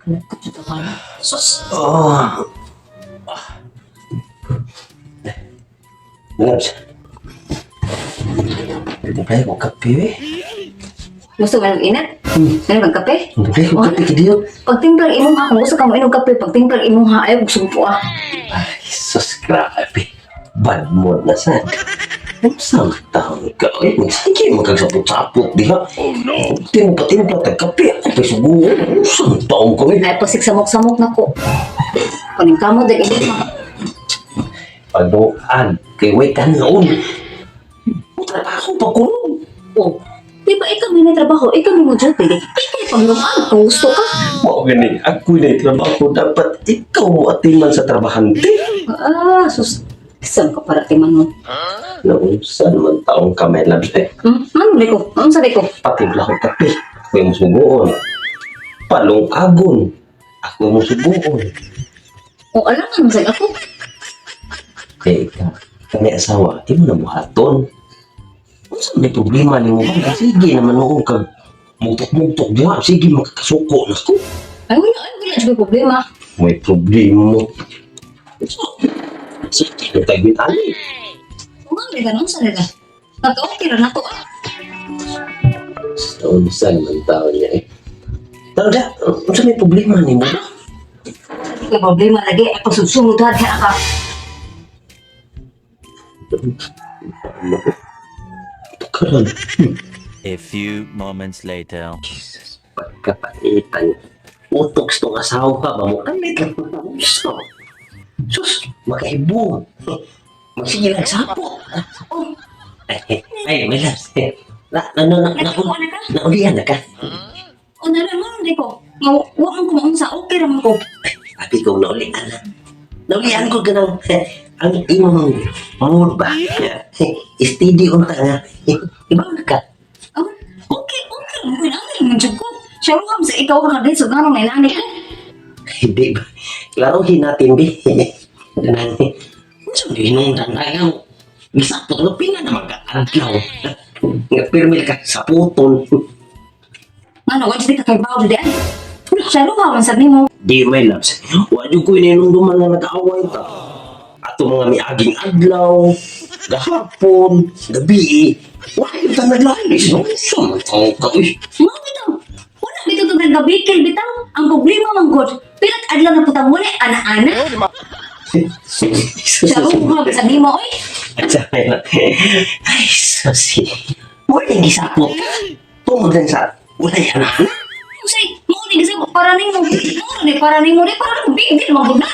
Kalakot jud ka. Sus. Oh. Loves. Timpla ko kape eh. Gusto ka ng inat? Ano bang kape? Timpla ko kape kadiyo. Pagtimpla imong ha, kung gusto ka mo inom kape, pagtimpla imong ha, ayaw kong sumpo ah. Ay, sus, grabe. Bad mood na sad. Unsa man taon ka? Ay, magsige man kag sapot-sapot diha. Oh no. Di mo patimpla tag kape. Ako pa suguon. Unsa man taon ka eh? Ay, pasig samok-samok na ko. Kuning kamo din imong ha. Paduan kay way kanon. Trabaho pa ko. Oh, di ba ikaw may trabaho, ikaw may mo duty. Ikaw panglumaan kung gusto ka. Mao gani ako na trabaho, dapat ikaw mo atiman sa trabahante. Ah, sus. Isang ka para timan mo. Naunsa naman taong ka, my love eh. Hmm? Ano di ko? Ano sa di ko? Patimpla ko kape. Ako yung suguon. Palungagon. Ako yung suguon. O, alam nga naman ako. Kaya ikaw, kami asawa, di mo na buhaton. Unsa may problema nimo ba? Sige naman noon kag mugtok-mugtok diha. Sige, makakasuko na ko. Ay, wala, ay, wala jud ko'y problema. May problema. Unsa? Sige, tagbit ali. Kung ano di ka, unsa di ka? Nagka-okay ra na to ah. Unsa naman tao niya eh. Tara da, unsa may problema nimo ba? Di ka problema lagi, ay pagsunod ka ka. Tukaran. A few moments later. Jesus, pagkapaitan. Utok sa tong asawa ba mo? Kalit lang gusto. Sus, makahibo. Magsige lang sapo. Oh, Ay, ay, may loves. Na, na, na, na, na, nagkakuha na ka? naulian na ka. O, na lang, di ko. Nga, wa man ko maunsa, okay ra man ko. Abi ko naulian na. Naulian ko ganang ang imong mood ba? Steady unta nga. Iba na ka. Oh, okay, okay ra man ko. Inani ra man jud ko. Siya ruham sa ikaw ka din, so ganong na inani ko. Hindi ba? Klaruhin natin, di. Ganang, unsa man hinungdan na nga. Gisapot nga pila naman ka adlaw. Nga pirmi ka sa puton. Ngano, wa jud ka kay bawo di ay. Siya ruham man sad nimo. Di, my loves. Wa jud ko inumduman nga nag-away ta. Ato mga miaging adlaw, gahapon, gabi. Wa jud ta naglalis. Unsa man taong ka uy? Mao bitaw. Wala bitaw to nagabikil bitaw. Ang problema man gud. Pilat adlaw na putang wala ana-ana. Siya ruham sad nimo oy. Ay, susi. Wala gisapot ka. Tungod lang sa walay anak. Usay, mao ni gisapot para nimo. Mao ni para nimo di para nimo big deal man gud na.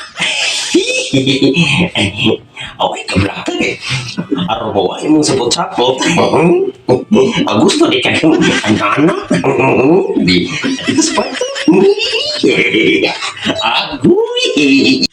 Okay ka blakag eh. Araw mo, ay mong sapot-sapot. Ang gusto di ka ng anak. Di, dito sa kwarto. Agoy!